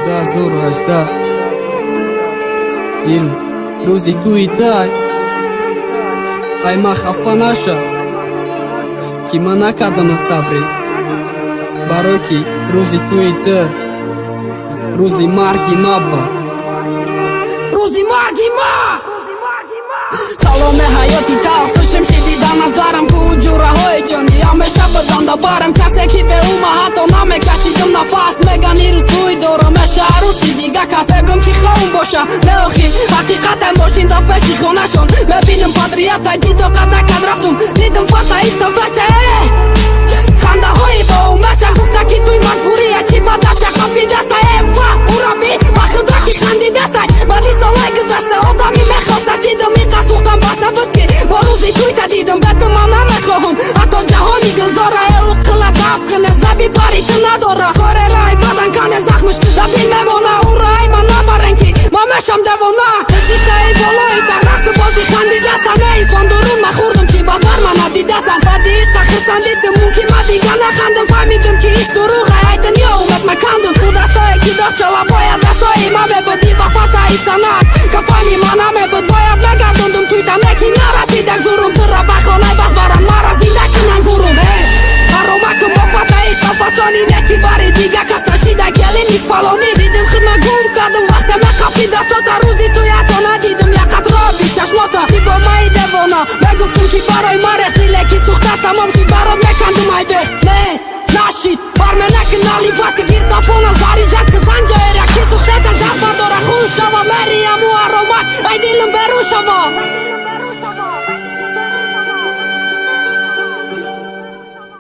2018 ил рӯзи туи тай. Ай, ман хафа наша, ки ман накардамат табрик, барое ки рӯзи туи ту рӯзи марги ма буд, рӯзи марги ма. Саломе, ҳаёти талх, ту шимшиди дар назарам ку ҷураҳои ҷонӣ ҳамеша буданда барам. Касе ки бе ӯ ма ҳатто намекашидам нафас. Меган ирӯз тӯй дорам, меша арӯси дига кас. Мегум, ки хоум боша, не охи ҳақиқатан мошин дар пеши хонашон мебинам падрията дидоқат накад. Рафтум, дидам фата истофача, хандаҳои бо умача. Гуфта, ки туй маҷбурия, чи ба даст як қапи даста э ва ураби ба худо, ки хандидастай. Баъди солҳои гузашта одами мехоста чидам, иқа сӯхтам, бас набуд, ки бо рӯзи туйта дидам. Бету ман намехоҳам ҳатто ҷаҳони гулзора. Э, ӯ қила даф кане, заби бари ту надора коре рай бадан кане, захмш дар дил мемона. Ӯро ай ман набарен, ки ман мешам девона. Шиштаи болои дар рақсу бози хандидасан. Эй, сондурун ма хӯрдум, чи ба дар ма надидасан. Баъди иқа хурсандидим, мумкин ма дига нахандам. Фаҳмидим, ки иш дурӯға, ай дунё умед макандум. Ӯ дастое, ки дошт чала, бояд дастои ма мебуд. И вафата итанак кафани ма намебуд, бояд мегардондум туйтане, ки нарасид як зурум. Тура ба хонаи бахт баран, мара зинда кунан гурум. Э, аромакум бо фатаи қафасони неки бари дига кас нашида келини фалонӣ. Дидим, хидма гум кардум вақте меқапи дастота. Рӯзи туй ҳатто надидим як қатроби чашмота, ки бо маи девона мегуфтум, ки барои ма рехти, леки сӯхта тамом шуд. Барот мекандум, айбех не нашид барменаки наливать гирдапона заряжать ки занҷоера ки сӯхтеса жаб бардора, хун шава мерияму аромак ай дилам берун шава.